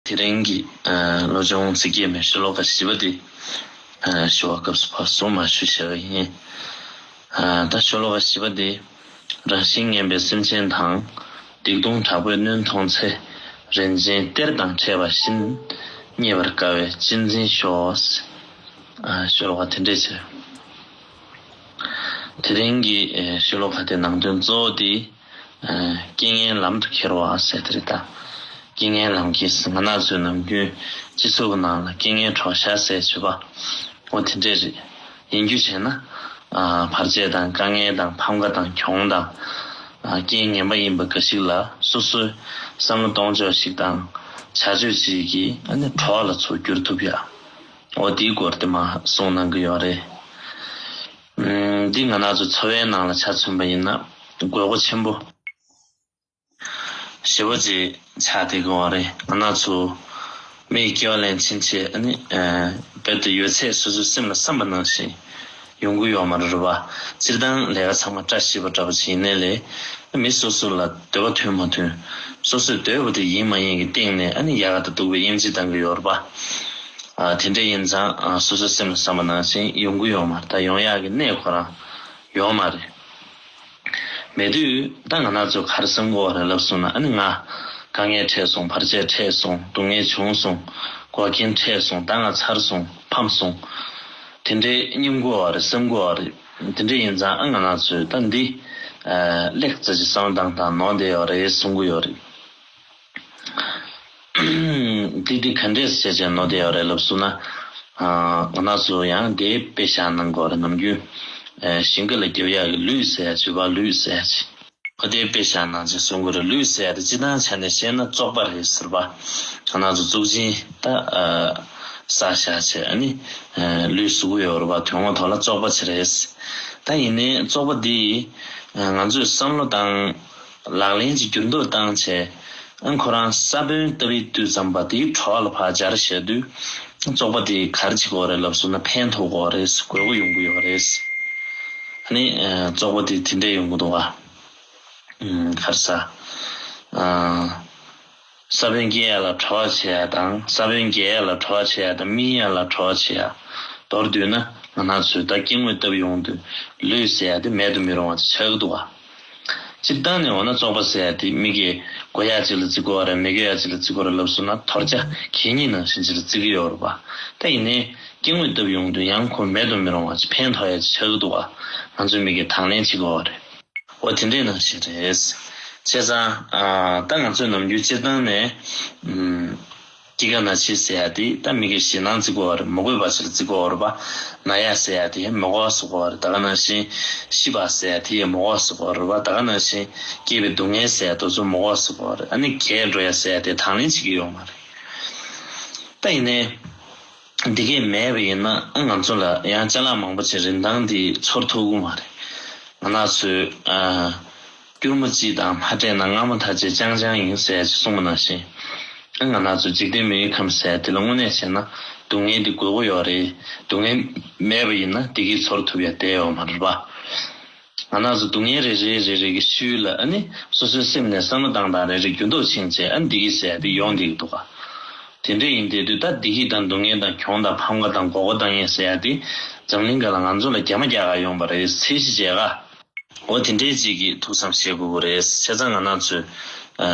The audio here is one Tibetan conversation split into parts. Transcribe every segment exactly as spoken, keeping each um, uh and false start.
དེ་རིང་གི་ཨ་བློ་སྦྱོང་ཚིག་བརྒྱད་མའི་ཤོ་ལོ་ཀ་བཞི་པ་དེ་ཨ་ཞུ་བའི་སྐབས་སུ་ཕར་ཟུར་མར་ཞུས་བཞག་པ་ཡིན། ཨ་ད་ཤོ་ལོ་ཀ་བཞི་པ་དེ། རང་བཞིན་ངན་པའི་སེམས་ཅན་དང་། སྡིག་ལྟུང་དྲག་པོས་གནོན་མཐོང་ཚེ། རིན་ཆེན་གཏེར་དང་འཕྲད་པ་བཞིན། རྙེད་པར་དཀའ་བས་གཅེས་འཛིན་ཤོག་ཨ་ཤོ་ལོ་ཀ་དེ་འདྲས་བྱས། དེ་རིང་གི་ཨེ་ཤོ་ལོ་ཀ་དེ་ནང་དོན་གཙོ་བོ་དེ། ཨེ་རྐྱེན་ངན་ལམ་དུ་ཁྱེར་བ་ཟེར་དེ་རེད་ད། རྐྱེན་ངན་ལམ་ཁྱེར་ཟེར་ང་རང་ཚོའི་ནམ་རྒྱུན་སྤྱི་ཚོགས་ཀྱི་ནང་ལ་རྐྱེན་ངན་གྲོགས་ཤ་ཟེར་བྱེད་པ། འོ་དེ་འདྲས་རེད། ཡིན་རྒྱུ་བྱས་ན། ཨ་བར་ཆད་དང་དཀའ་ངལ་དང་ཕམ་ཁ་དང་གྱོང་དང་། ཨ་རྐྱེན་ངན་པ་ཡིན་པ་འགའ་ཞིག་ལ་སོ་སོའི་བསམ་བློ་གཏོང་ཕྱོགས་ཤིག་དང་བྱ་སྤྱོད་ཅིག་གིས་ཨ་ནི་གྲོགས་ལ་ཚུར་བསྒྱུར་ཐུབ་ཡ། འོ་དེའི་སྐོར་དེ་མར་གསུངས་གནང་གི་ཡོད་རེད། ཨུམ་འདི་ང་རང་ཚོ་འཚོ་བའི་ནང་ལ་ཆ་མཚོན་པ་ཡིན་ན་དགོས་མཁོ་ཆེན་པོ་ཞེ་པོ་ཅིག་ཆགས་བསྡད་ཀྱི་ཡོད་རེད། ང་རང་ཚོ་མིའི་སྐྱེ་བ་ལེན་ཕྱིན་ཆད་ཨ་ནི་ཨ་རྦད་དེ་ཡོད་ཚད་སོ་སོའི་སེམས་ལ་བསམ་པ་ནང་བཞིན་ཡོང་གི་ཡོད་མ་རེད་པ། སྤྱིར་བཏང་ལས་ཀ་ཚང་མ་བཀྲ་ཤིས་པ་འདྲ་པོ་ཅིག་ཡིན་ནའི་ལས། མི་སོ་སོ་ལ་འདོད་པ་མཐུན་མ་མཐུན། སོ་སོས་འདོད་པ་དེ་ཡིན་མ་ཡིན་གྱི་སྟེང་ནས་ཨ་ནི་ཡག་ག་དང་སྡུག་པའི་དབྱེ་འབྱེད་གཏང་གི་ཡོད་རེད་པ། ཨ་དེ་འདྲ་ཡིན་ཙང་ཨ་སོ་སོའི་སེམས་ལ་བསམ་པ་ནང་བཞིན་ཡོང་གི་ཡོད་མ་རེད། ད་ཡོང་ཡག་གི་གནས་ཁོ་རང་ཡོད་མ་རེད། མེད་དུས་ད་ང་རང་ཚོས་ག་རེ་བསམ་གྱི་ཡོད་རེད་ལབ་སོང་ན། ཨ་ནི་ང་དཀའ་ངལ་འཕྲད་སོང་། བར་ཆད་འཕྲད་སོང་། སྡུག་བསྔལ་བྱུང་སོང་། འགོག་རྐྱེན་འཕྲད་སོང་། ད་ང་ཚར་སོང་། ཕམ་སོང་། དེ་འདྲའི་སྙམ་གྱི་ཡོད་རེད། བསམ་གྱི་ཡོད་རེད། དེ་འདྲ་ཡིན་ཙང་ཨ་ང་རང་ཚོས་ད་འདི་ཨ་ལེགས་ཙམ་ཅིག་བསམ་བློ་བཏང་བཏང་ནོར་བསྡད་ཡོད་རེད་གསུང་གི་ཡོད་རེད། འདི་འདི་ག་འདྲས་བྱས་བྱས་ནོར་བསྡད་ཡོད་རེད་ལབ་སོང་ན། ཨ་ང་རང་ཚོ་ཡང་དེ་དཔེ་བཞག་གནང་དགོས་རེད། ནམ་རྒྱུན་ཨ་ཞིང་ཁ་ལ་རྒྱབ་ཡག་གི་ལུད་ཟེར་ཡ་བྱིས་པ་ལུད་ཟེར་ཡ་ཅིག་ཁོ་དེ་དཔེ་བཞག་གནང་བྱས་གསུང་གི་རེད། ལུད་ཟེར་ཡ་དེ་སྤྱིར་བཏང་ཆ་ནས་བཤད་ན་བཙོག་པ་རེད་ཟེར་བ། ང་རང་ཚོ་བཙོག་ཆེན་ད་ཨ་ས་བཞག་བྱས་ཨ་ནི་ཨ་ལུད་བཟོ་གི་ཡོད་རེད་པ། དོན་དངོས་ཐོག་ལ་བཙོག་པ་ཅིག་རེད། ད་ཡིན་ནའི་བཙོག་པ་འདི་ཨ་ང་ཚོས་བསམ་བློ་བཏང་། ལག་ལེན་གྱི་འགྱུར་ལྡོག་བཏང་བྱས། ཨ་ཁོ་རང་ས་བོན་བཏབ་པའི་དུས་ཙམ་པ་དེའི་བྲོ་བ་ལ་ཕར་སྦྱར་བྱས་དུས། བཙོག་པ་དེ་ག་རེ་བྱེད་དགོས་རེད་ལབ་སོང་ན་ཕན་ཐོགས་དགོས་རེད། དགོས་མཁོ་ཡོང་གི་ཡོད་རེད། ཨ་ནི་ཨ་བཙོག་པ་དེ་དེ་འདྲས་ཡོང་གི་འདུག་ག་ཨ་ག་རེ་ཟ། ཨ་ས་བོན་སྐྱེ་ཡ་ལ་བྲོ་བ་བྱེད་ཡ་དང་། ས་བོན་རྒྱས་ཡ་ལ་བྲོ་བ་བྱེད་ཡ་དང་། སྨིན་ཡ་ལ་བྲོ་བ་བྱེད་ཡ། མདོར་བསྡུས་ན་ང་རང་ཚོས་ད་སྐྱེ་དངོས་བཏབ་ཡོང་དུས་ལུད་ཟེར་ཡ་དེ་མེད་དུ་མི་རུང་བ་ཅིག་ཆགས་ཀྱི་འདུག་ག་སྤྱིར་བཏང་ནས་འོ་ན་བཙོག་པ་ཟེར་ཡ་དེ་མི་གིས་དགོས་ཡ་ཅིག་ལ་བརྩི་དགོས་པ་རེད། མི་དགོས་ཡ་ཅིག་ལ་བརྩི་དགོས་རེད་ལབ་སོང་ན་ཐོར་རྒྱ་གད་སྙིགས་ནང་བཞིན་ཅིག་ལ་བརྩི་གི་ཡོད་རེད་པ། ད་ཡིན་ནའི་སྐྱེ་དངོས་བཏབ་ཡོང་དུས་ཡང་ཁོ་མེད་དུ་མི་རུང་བ་ཅིག་ཕན་ཐོགས་ཡ་ཅིག་ཆགས་ཀྱི་འདུག་ག་ང་ཚོ་མི་གིས་དང་ལེན་བྱེད་དགོས་པ་རེད། འོ་དེ་འདྲའི་ནང་བཞིན་རེད། བྱས་ཙང་ཨ་ད་ང་ཚོས་ནམ་རྒྱུན་སྤྱིར་བཏང་ནས་ཨུམ། སྐྱེ་རྒ་ན་འཆི་ཟེར་ཡ་དེ་ད་མི་གི་ཞེད་སྣང་བརྩི་དགོས་པ་རེད། མི་དགོས་པ་ཞིག་ལ་བརྩི་དགོས་པ་རེད་པ། ན་ཡ་ཟེར་ཡ་དེ་མི་དགོས་པ་བཟོ་དགོས་པ་རེད། ད་ག་ནང་བཞིན་ཤི་བ་ཟེར་ཡ་དེ་མི་དགོས་པ་བཟོ་དགོས་པ་རེད་པ། ད་ག་ནང་བཞིན་སྐྱེས་པའི་སྡུག་བསྔལ་ཟེར་ཡ་དེ་ཚོ་མི་དགོས་པ་བཟོ་དགོས་པ་རེད། ཨ་ནི་རྒས་འགྲོ་ཡ་ཟེར་ཡ་དེ་དང་ལེན་བྱེད་ཀྱི་ཡོད་མ་རེད། ད་ཡིན་ནའི། འདི་གས་མེད་པ་ཡིན་ན་ཨ་ང་ཚོ་ལ་ཡང་ཅ་ལག་མང་པོ་ཅིག་རིན་ཐང་འདི་ཚོར་ཐུབ་ཀྱི་མ་རེད། ང་རང་ཚོས་ཨ་སྐྱུར་མོ་གཅིག་དང་མ་སྤྲད་ན་མངར་མོ་ཐ་ཆད་རྐྱང་རྐྱང་ཡིན་ཟེར་ཅིག་གསུངས་པ་ནང་བཞིན། ཨ་ང་རང་ཚོ་འཇིག་རྟེན་མི་ཡུལ་ཁམས་ཟེར་དེ་ལ་དངོས་གནས་བྱས་ན་སྡུག་བསྔལ་འདི་དགོས་མཁོ་ཡོད་རེད། སྡུག་བསྔལ་མེད་པ་ཡིན་ན་བདེ་སྐྱིད་ཚོར་ཐུབ་ཡ་བསྡད་ཡོད་མ་རེད་པ། ང་རང་ཚོ་སྡུག་བསྔལ་རེ་རེ་རེ་རེ་གི་ཤུལ་ལ་ཨ་ནི་སོ་སོའི་སེམས་ནས་བསམ་བློ་བཏང་སྟངས་རེ་རེ་འགྱུར་ལྡོག་ཕྱིན་བྱས་ཨ་ནི་བདེ་སྐྱིད་ཟེར་ཡ་དེ་ཡོང་བསྡད་ཀྱི་འདུག་ག་དེ་འདྲ་ཡིན་བསྡད་དུས་ད་བདེ་སྐྱིད་དང་སྡུག་བསྔལ་དང་གྱོང་དང་ཕམ་ཁ་དང་མགོ་སྐོར་བཏང་ཡས་ཟེར་ཡ་དེ་འཛམ་གླིང་སྒང་ལ་ང་ཚོ་ལ་རྒྱ་མ་རྒྱག་ག་ཡོང་པ་རེད། ཚད་གཞི་བྱས་ག་འོ་དེ་འདྲའི་ཅིག་གི་ཐུགས་བསམ་བཞེས་དགོས་ཀྱི་རེད། བྱས་ཙང་ང་རང་ཚོས་ཨ་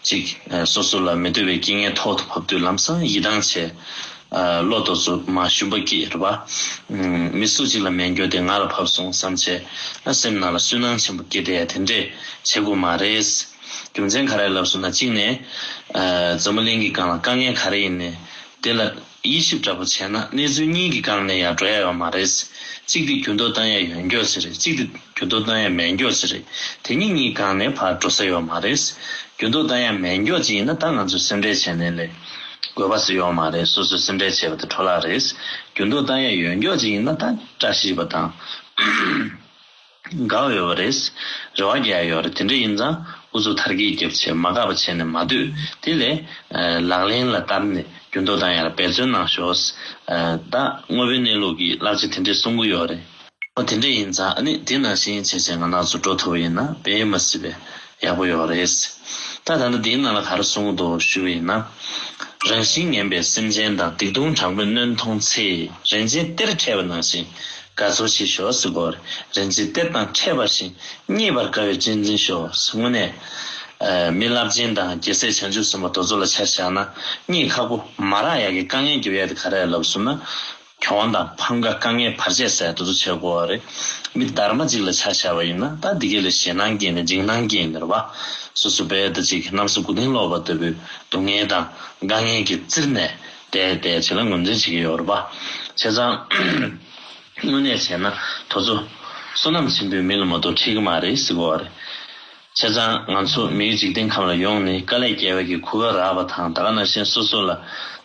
ཅིག་ཨ་སོ་སོ་ལ་མི་འདོད་པའི་རྐྱེན་ངན་ཐོག་ཏུ་བབས་དུས་ལམ་སང་ཡིད་ཐང་ཆད། ཨ་བློ་དོགས་སུ་མ་ཞུམ་པ་སྐྱེས་རེད་པ། ཨུམ། མི་སུ་གཅིག་ལ་མེད་མཁན་དེ་ང་ལ་བབས་སོང་བསམ་བྱས། ཨ་སེམས་ནང་ལ་སུན་སྣང་ཆེན་པོ་སྐྱེས་བསྡད་ཡ་དེ་འདྲས་བྱེད་དགོས་མ་རེད། རྒྱུ་མཚན་ག་རེ་ལབ་སོང་ན། གཅིག་ནས་ཨ་འཛམ་བུ་གླིང་གི་སྒང་ལ་དཀའ་ངལ་ག་རེ་ཡིན་ནའི་དེ་ལ་དབྱེ་ཞིབ་འདྲ་པོ་བྱས་ན་གནས་ཚུལ་གཉིས་ཀྱི་སྒང་ནས་ཡར་འགྲོ་ཡ་ཡོད་མ་རེད། གཅིག་དེ་འགྱུར་ལྡོག་བཏང་ཡ་ཡོད་མཁན་ཞིག་རེད། གཅིག་དེ་འགྱུར་ལྡོག་བཏང་ཡ་མེད་མཁན་ཞིག་རེད། དེ་གཉིས་གཉིས་སྒང་ནས་ཕར་འགྲོ་ས་ཡོད་མ་རེད། འགྱུར་ལྡོག་བཏང་ཡ་མེད་མཁན་ཅིག་ཡིན་ན་ད་ང་ཚོས་སེམས་ཁྲལ་བྱས་ནའི་ལས་དགོས་པ་ཟེར་ཡོད་མ་རེད། སོ་སོས་སེམས་ཁྲལ་བྱས་པ་དེ་འཕྲོ་བརླག་རེད། འགྱུར་ལྡོག་བཏང་ཡ་ཡོད་མཁན་ཅིག་ཡིན་ན་ད་བཀྲ་ཤིས་པ་དང་དགའ་བ་ཡོད་པ་རེད། རེ་བ་རྒྱག་ཡ་ཡོད་རེད། དེ་འདྲ་ཡིན་ཙང་ཨུ་ཚུགས་དར་རྒྱས་རྒྱབ་བྱས་མ་འགག་པ་བྱས་ནས་མ་སྡོད། དེ་ལས་ལག་ལེན་ལ་བསྟར་ནས་འགྱུར་ལྡོག་བཏང་ཡ་ལ་འབད་བརྩོན་གནང་ཤོག་ད་དངོས་པོའི་གནས་ལུགས་ཀྱི་བསླབ་བྱ་དེ་འདྲས་གསུང་གི་ཡོད་རེད། ཨོ་དེ་འདྲ་ཡིན་ཙང་ཨ་ནི་དེ་ནང་བཞིན་བྱས་བྱས་ང་རང་ཚོ་འགྲོ་ཐུབ་པ་ཡིན་ན་དཔེ་མ་སྲིད་པའི་ཡག་པོ་ཡོད་རེད། ད་ ད་ད་ལྟ་འདིའི་ནང་ལ་ག་རེ་གསུངས་འདུག་ཞུ་བ་ཡིན་ན། རང་བཞིན་ངན་པའི་སེམས་ཅན་དང་། སྡིག་ལྟུང་དྲག་པོས་གནོན་མཐོང་ཚེ། རིན་ཆེན་གཏེར་ཕྲལ་བ་ནང་བཞིན་དགའ་ཚོར་ཆེ་ཤོག་ཟེར་གོ། རིན་ཆེན་གཏེར་དང་ཕྲལ་བ་བཞིན། རྙེད་པར་དཀའ་བའི་གཅེས་འཛིན་ཤོག་དངོས་གནས། ཨ། མི་རླབས་ཆེན་དང་རྒྱལ་སྲས་བྱང་ཆུབ་སེམས་དཔའ་དེ་ཚོ་ལ་ཆ་བཞག་ན། རྙེད་ཁག་པོ་མ་རག་ཡག་གི་དཀའ་ངལ་རྒྱག་ཡ་དེ་ག་རེ་ལབ་སོང་ན། གྱོང་དང་ཕམ་ཁ་དཀའ་ངལ་བར་ཆད་ཟེར་དེ་ཚོ་བྱེད་དགོས་པ་རེད། མི་སྡར་མ་གཅིག་ལ་ཆ་བཞག་པ་ཡིན་ན། ད་འདི་ག་ལ་ཞེད་སྣང་སྐྱེས་ནས་འཇིགས་སྣང་སྐྱེས་ནས་རེད་པ། སོ་སོ་བས་ད་ཅིག་གནམ་ས་དགུ་སྟེང་ལོག་པ་ལྟ་བུའི་སྡུག་བསྔལ་དང་དཀའ་ངལ་གྱིས་བཙིར་ནས་བསྡད་བསྡད་བྱས་ལ་ངོས་འཛིན་བྱེད་ཀྱི་ཡོད་རེད་པ། བྱས་ཙང་། དངོས་གནས་བྱས་ན་དེ་ཚོ་བསོད་ནམས་ཆེན་པོའི་མི་ལ་མ་གཏོགས་འཁྲིད་ཀྱི་མ་རེད་ཟེར་གོ་བ་རེད། བྱས་ཙང་ང་ཚོ་མིའི་འཇིག་རྟེན་ཁམས་ལ་ཡོང་ནས་དཀའ་ལས་བརྒྱབ་པའི་གོ་སྐབས་རག་པ་དང་། ད་ག་ནང་བཞིན་སོ་སོ་ལ་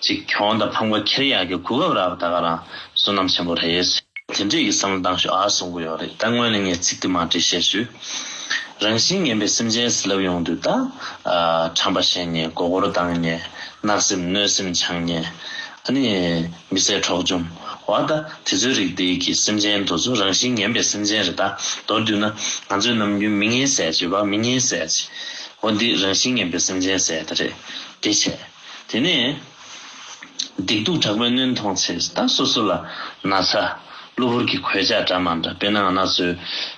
ཅིག་གྱོང་དང་ཕམ་ཁ་འཁྱེར་ཡག་གི་གོ་སྐབས་རག་པ་ད་ག་རང་བསོད་ནམས་ཆེན་པོ་རེད། དེ་འདྲས་ཀྱི་བསམ་བློ་བཏང་ཤོག་ཨ་གསུང་གི་ཡོད་རེད། ད་སྔོན་ལ་ངས་ཚིག་དེ་མར་འགྲེལ་བཤད་ཞུས། རང་བཞིན་ངན་པའི་སེམས་ཅན་ཟེར་ལབ་ཡོང་དུས་ད། ཨ། ཁྲམ་པ་བཤད་མཁན། མགོ་སྐོར་བཏང་མཁན། བརྣབ་སེམས་གནོད་སེམས་འཆང་མཁན། ཨ་ནི། མི་བསད་འཕྲོག་བཅོམ། འོ་ད་དེ་ཚོའི་རིགས་དེ་གི་སེམས་ཅན་དེ་ཚོ་རང་བཞིན་ངན་པའི་སེམས་ཅན་རེད། ད་མདོར་བསྡུས་ན་ང་ཚོས་ནམ་རྒྱུན་མི་ངན་ཟེར་བྱས་པ། མི་ངན་ཟེར་བྱས། འོ་འདི་རང་བཞིན་ངན་པའི་སེམས་ཅན་ཟེར་ད་རེད། དེ་བྱས། དེ་ནས། སྡིག་ལྟུང་དྲག་པོས་གནོན་མཐོང་ཚེ། ད་སོ་སོ་ལ་ན་ཚ། གློ་བུར་གྱི་གོད་ཆག་འདྲ་མ་འདྲ། དཔེར་ན་ང་རང་ཚོའི།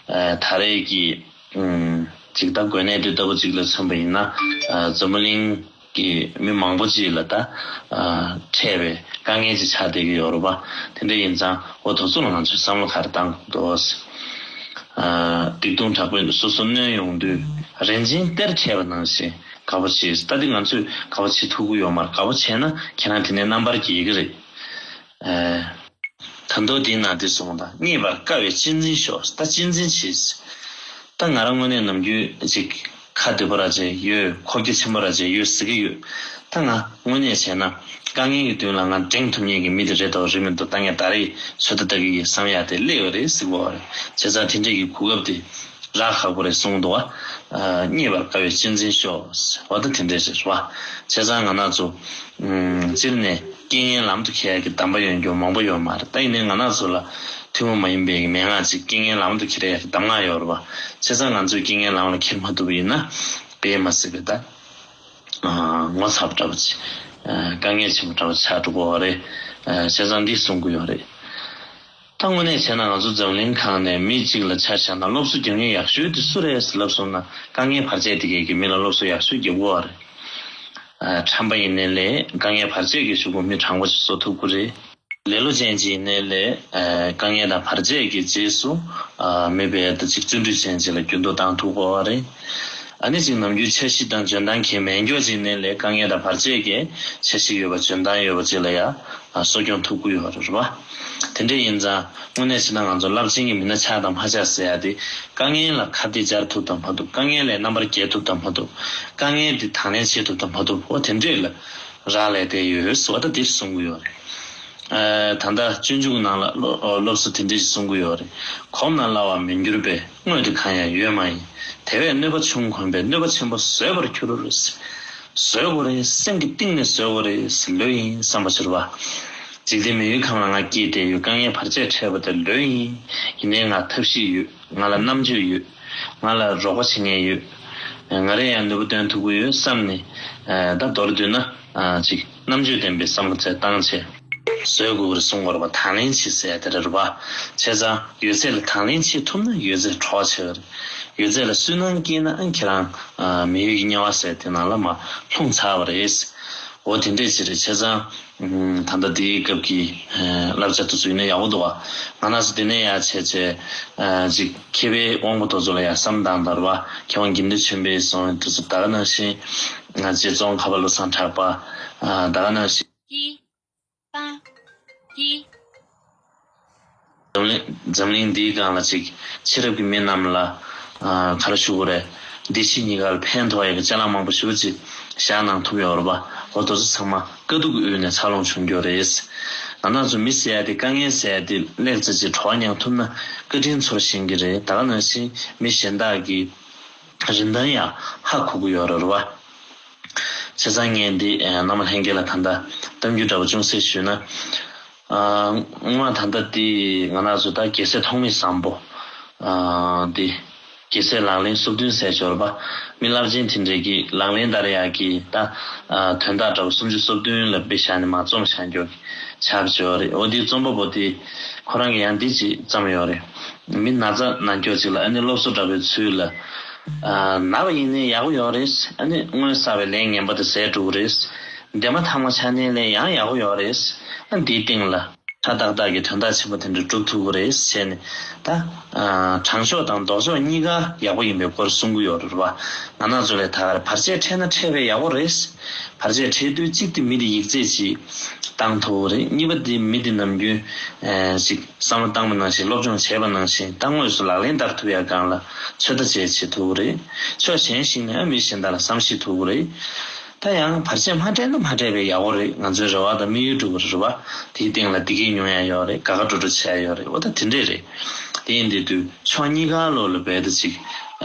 ཨ། ད་རེས་ཀྱི། ཨུམ། ཅིག་ད་འགོས་ནད་དེ་ལྟ་བུ་ཅིག་ལ་མཚོན་པ་ཡིན་ན། ཨ། འཛམ་བུ་གླིང་གི་མི་མང་པོ་ཅིག་ལ་ད། ཨ། འཕྲད་པའི་དཀའ་ངལ་ཅིག་ཆགས་བསྡད་ཀྱི་ཡོད་རེད་པ། དེ་འདྲ་ཡིན་ཙང་འོ་དེ་ཚོ་ལ་ང་ཚོས་བསམ་བློ་ག་རེ་བཏང་དགོས་འདུག་ཨ། སྡིག་ལྟུང་དྲག་པོས་སོ་སོ་གནོན་ཡོང་དུས། རིན་ཆེན་གཏེར་ཕྲལ་བ་ནང་བཞིན་དགའ་པོ་བྱེད། ད་འདི་ང་ཚོས་དགའ་པོ་བྱེད་ཐུབ་ཀྱི་ཡོད་མ་རེད། དགའ་པོ་བྱས་ན་ཁྱེད་རང་དེ་ནས་རྣམ་པར་རྒྱལ་གྱི་རེད། ཨ། ད་མདོ་འདིའི་ནང་འདི་གསུངས་དང་། རྙེད་པར་དཀའ་བའི་གཅེས་འཛིན་ཤོག་ད་གཅེས་འཛིན་བྱེད། ད་ང་རང་དངོས་གནས་ནམ་རྒྱུན་ཅིག་ཁ་བདེ་པོ་ར་ཅིག་ཡོད། ཁོག་རྒྱ་ཆེན་པོ་ར་ཅིག་ཡོད་ཟེར་གྱི་ཡོད། ད་ང་དངོས་གནས་བྱས་ན་དཀའ་ངལ་གྱི་མདུན་ལ་ང་འགྲེང་ཐུབ་མཁན་གྱི་མི་དེ་རེད་དོ་རེད་མི་འདུག་ད་ངས་ད་རེས་ཚོད་ལྟ་ལྟ་གི་ཡིན་བསམ་ཡག་དེ་སླེབས་ཡོད་རེད་ཟེར་གྱི་ཡོད་རེད། བྱས་ཙང་དེ་འདྲས་ཀྱི་གོ་སྐབས་དེ་རག་ཁག་པོ་རེད་གསུངས་འདུག་བ། ཨ། རྙེད་པར་དཀའ་བའི་གཅེས་འཛིན་ཤོག་འོ་ད་དེ་འདྲས་རེད་བ། བྱས་ཙང་ང་རང་ཚོ། ཨུམ། སྤྱིར་ནས་རྐྱེན་ངན་ལམ་དུ་འཁྱེར་ཡག་གི་གདམས་པ་ཡོད་མཁན་མང་པོ་ཡོད་མ་རེད། ད་ཡིན་ནའི་ང་རང་ཚོ་ལ་ཐུན་མོང་མ་ཡིན་པའི་མན་ངག་ཅིག་རྐྱེན་ངན་ལམ་དུ་འཁྱེར་ཡག་གི་གདམས་ངག་ཡོད་རེད་བ། བྱས་ཙང་ང་ཚོས་རྐྱེན་ངན་ལམ་ལ་འཁྱེར་མ་ཐུབ་པ་ཡིན་ན། དཔེ་མ་སྲིད་པའི་ད། ཨ། ངོ་ཚ་པོ་འདྲ་པོ་ཅིག་ཨ། དཀའ་ངལ་ཆེན་པོ་འདྲ་པོ་ཆགས་འགྲོ་གི་ཡོད་རེད། ཨ། བྱས་ཙང་འདི་གསུང་གི་ཡོད་རེད། ད་དངོས་གནས་བྱས་ན་ང་ཚོ་འཛམ་གླིང་ཁག་ནས་མི་གཅིག་ལ་ཆ་བཞག་ན་སློབ་གསོ་རྒྱག་མཁན་ཡག་ཤོས་དེ་སུ་རེད་ལབ་སོང་ན། དཀའ་ངལ་བར་ཆད་དེ་གས་ཀྱིས་མི་ལ་སློབ་གསོ་ཡག་ཤོས་རྒྱག་གི་ཡོད་རེད། ཨ། ཁྲམ་པ་ཡིན་ནའི་ལས་དཀའ་ངལ་བར་ཆད་ཀྱི་གཞུག་གུ་མི་དྲང་པོ་ཞིག་བཟོ་ཐུབ་ཀྱི་རེད། ལེ་ལོ་ཅན་ཅིག་ཡིན་ནའི་ལས། ཨ། དཀའ་ངལ་དང་བར་ཆད་ཀྱི་རྗེས་སུ། ཨ། མི་དཔེ་ད་ཅིག་བརྩོན་འགྲུས་ཅན་ཅིག་ལ་འགྱུར་ལྡོག་བཏང་ཐུབ་ཀྱི་ཡོད་རེད། ཨ་ནི་ཅིག་ནམ་རྒྱུན་འཆར་གཞི་དང་འཇོན་ཐང་གལ་མེད་མཁན་ཅིག་ཡིན་ནའི་ལས། དཀའ་ངལ་དང་བར་ཆད་ཀྱི་འཆར་གཞི་ཡོད་པ་འཇོན་ཐང་ཡོད་པ་ཅིག་ལ་ཡ། ཨ། གསོ་སྐྱོང་ཐུབ་ཀྱི་ཡོད་རེད་བ། དེ་འདྲ་ཡིན་ཙང་དངོས་གནས་བྱས་ན་ང་ཚོ་རླབས་ཆེན་གྱི་མི་སྣ་ཆགས་དང་མ་ཆགས་ཟེར་ཡ་དེ། དཀའ་ངལ་ལ་ཁ་གཏད་བཅར་ཐུབ་དང་མ་ཐུབ། དཀའ་ངལ་ལས་རྣམ་པར་རྒྱལ་ཐུབ་དང་མ་ཐུབ། དཀའ་ངལ་དེ་དང་ལེན་བྱེད་ཐུབ་དང་མ་ཐུབ། འོ་དེ་འདྲས་ལ་རག་ལས་བསྡད་ཡོད་ཟེར་བ་ད་འདིར་གསུང་གི་ཡོད་རེད། ཨ། ད་ལྟ་སྤྱོད་འཇུག་ནང་ལ་སློབ་སློབ་གསོ་དེ་འདྲས་ཞིག་གསུང་གི་ཡོད་རེད། གོམས་ན་སླ་བ་མི་འགྱུར་བས། དངོས་དེ་གང་ཡང་ཡོད་མ་ཡིན། དེ་བས་གནོད་པ་ཆུང་གོམས་པས། གནོད་པ་ཆེན་པོ་བཟོད་པར་འགྱུར། བཟོད་དགོས་རེད། སེམས་ཀྱི་གཏིང་ནས་བཟོད་དགོས་རེད། ལོས་ཡིན་བསམ་པ་ཕྱིར་བ། འཇིག་རྟེན་མི་ཡུལ་ཁམས་ལ་ང་སྐྱེས་བསྡད་ཡོད། དཀའ་ངལ་བར་ཆད་འཕྲད་པ་དེ་ལོས་ཡིན། ཡིན་ནའི་ང་ཐབས་ཤེས་ཡོད། ང་ལ་རྣམ་དཔྱོད་ཡོད། ང་ལ་རོགས་པ་བྱེད་མཁན་ཡོད། ང་རང་ཡང་ནུས་པ་བཏོན་ཐུབ་ཀྱི་ཡོད་བསམ་ནས། ད་མདོར་བསྡུས་ན། ཅིག་རྣམ་དཔྱོད་ལྡན་པའི་བསམ་བློ་ཚད་བཏང་བྱས། བཟོད་དགོས་རེད་གསུང་དགོས་རེད་པ། དང་ལེན་བྱེད་ཟེར་ཡ་དེ་རེད་པ། བྱས་ཙང་ཡོད་ཚད་ལ་དང་ལེན་བྱེད་ཐུབ་ན་ཡོད་ཚད་གྲོགས་བྱེད་རེད། ཡོད་ཚད་ལ་སུན་སྣང་སྐྱེས་ན་ཨ་ཁྱེད་རང་མི་ཡུལ་གྱི་དམྱལ་བ་ཟེར་དེ་ནང་ལ་མར་ལྷུང་ཚར་བ་རེད། འོ་དེ་འདྲས་ཅིག་རེད། བྱས་ཙང་། ད་ལྟ་དེའི་སྐབས་ཀྱི་བསླབ་བྱ་དེ་ཚོ་ཡིན་ན་ཡག་པོ་འདུག་བ། ང་རང་ཚོ་དེ་ནས་ཡར་བྱས་བྱས། ཅིག་མཁས་པའི་དབང་པོ་དེ་ཚོ་ལ་ཡར་བསམ་བཏང་དང་རེད་པ། མཁས་དབང་དགེ་འདུན་ཆོས་འཕེལ་སོང་དེ་ཚོ་ད་ག་ནང་བཞིན། རྗེ་ཙོང་ཁ་པ་བློ་བཟང་གྲགས་པ། ད་ག་ནང་བཞིན། ཀྱི། པ། ཀྱི། འཛམ་གླིང་འཛམ་གླིང་འདིའི་སྒང་ལ་ཅིག་ཕྱི་རབས་ཀྱི་མི་རྣམས་ལ། ཨ། ག་རེ་ཞུ་དགོས་རེད། འདི་ཕྱི་གཉིས་ཀ་ལ་ཕན་ཐོགས་ཡག་གི་ཅ་ལག་མང་པོ་ཞེ་པོ་ཅིག་བཞག་གནང་ཐུབ་ཡོད་རེད་པ། འོ་དེ་ཚོ་ཚང་མ་དཀའ་སྡུག་གི་དབུས་ནས་འཚར་ལོངས་བྱུང་རྒྱུ་རེད། ང་རང་ཚོ་མི་ཟེར་ཡ་དེ་དཀའ་ངལ་ཟེར་ཡ་དེ་སླེབས་ཚར་རྗེས་གྲོགས་མྱངས་ཐུབ་ན་བཀའ་དྲིན་ཚོར་ཤེས་ཀྱི་རེད། ད་ག་ནང་བཞིན་མི་གཞན་དག་གི་རིན་ཐང་ཡང་ཧ་གོ་གི་ཡོད་རེད་པ། བྱས་ཙང་ངས་འདི་རྣམ་པ་ལྷན་རྒྱས་ལ་ད་ལྟ་གཏམ་རྒྱུད་འདྲ་པོ་ཅུང་ཟད་ཞུས་ན། ཨ། སྔོན་མ་ད་ལྟ་འདི་ང་རང་ཚོ་ད་རྒྱལ་སྲས་ཐོགས་མེད་བཟང་པོ། ཨ། འདི་ རྒྱལ་སྲས་ལག་ལེན་སོ་བདུན་ཟེར་ཞོར་བ། མི་རླབས་ཆེན་དེ་འདྲས་ཀྱི་ལག་ལེན་བསྟར་ཡག་གི་ད་དོན་དག་འདྲ་བོ་སུམ་ཅུ་སོ་བདུན་ལ་དཔེ་བཞག་ནས་མ་རྩོམ་བཞག་མགྱོགས་ཆགས་ཞོར་རེད། འོ་དེའི་རྩོམ་པ་པོ་དེ་ཁོ་རང་གིས་ཡང་འདི་ཅིག་བརྩམས་ཡོད་རེད། མི་ན་ཚ་ན་མགྱོགས་ཅིག་ལ་ཨ་ནི་སློབ་གསོ་འདྲ་བོའི་ཚུལ་ལ། ན་བ་ཡིན་ནའི་ཡག་པོ་ཡོད་རེད། ཨ་ནི་སྔོན་བསགས་པའི་ལས་ངན་པ་དེ་ཟད་འགྲོ་གི་རེད། འདས་མ་ཐག་མ་ཆ་ནས་ལས་ཡང་ཡག་པོ་ཡོད་རེད། ཨ་འདིའི་སྟེང་ལ། ཕྲ་ཏག་ཏག་གི་དོན་དག་ཆེན་པོ་དེ་འདྲ་སྒྲུབ་ཐུབ་ཀྱི་རེད་ཟེར་ནས་ད། དྲང་ཕྱོགས་དང་ལྡོག་ཕྱོགས་གཉིས་ཀ་ཡག་པོ་ཡིན་པའི་སྐོར་གསུང་གི་ཡོད་རེད་བ། ང་རང་ཚོ་ལས་ད་གར་བར་ཆད་འཕྲད་ན་འཕྲད་པས་ཡག་པོ་རེད། བར་ཆད་འཕྲད་དུས་གཅིག་དེ་མི་དེ་ཡིག་ཚད་ཅིག་བཏང་ཐུབ་ཀྱི་རེད། གཉིས་པ་དེ་མི་དེ་ནམ་རྒྱུན་ཅིག་བསམ་བློ་བཏང་པ་ནང་བཞིན་སློབ་སྦྱོང་བྱས་པ་ནང་བཞིན་ད་དངོས་སུ་ལག་ལེན་བསྟར་ཐུབ་ཡག་སྒང་ལ་ཚོད་ལྟ་བྱས་བྱེད་ཐུབ་ཀྱི་རེད། ཕྱོགས་གཞན་ཞིག་ནས་ཨ་མི་གཞན་དག་ལ་བསམ་ཤེས་ཐུབ་ཀྱི་རེད། ད་ཡང་བར་ཆད་མ་འཕྲད་ན་མ་འཕྲད་པའི་ཡག་པོ་རེད། ང་ཚོའི་རེ་བ་དང་དམིགས་ཡུལ་འགྲུབ་པ་རེད་བ། དེའི་སྟེང་ལ་བདེ་སྐྱིད་མྱོང་ཡ་ཡོད་རེད། དགའ་དགའ་སྤྲོ་སྤྲོ་བྱེད་ཡ་ཡོད་རེད། འོ་ད་དེ་འདྲས་རེད། དེ་ཡིན་དུས་ཕྱོགས་གཉིས་ཀ་ལོག་ལ་རྦད་དེ་ཅིག་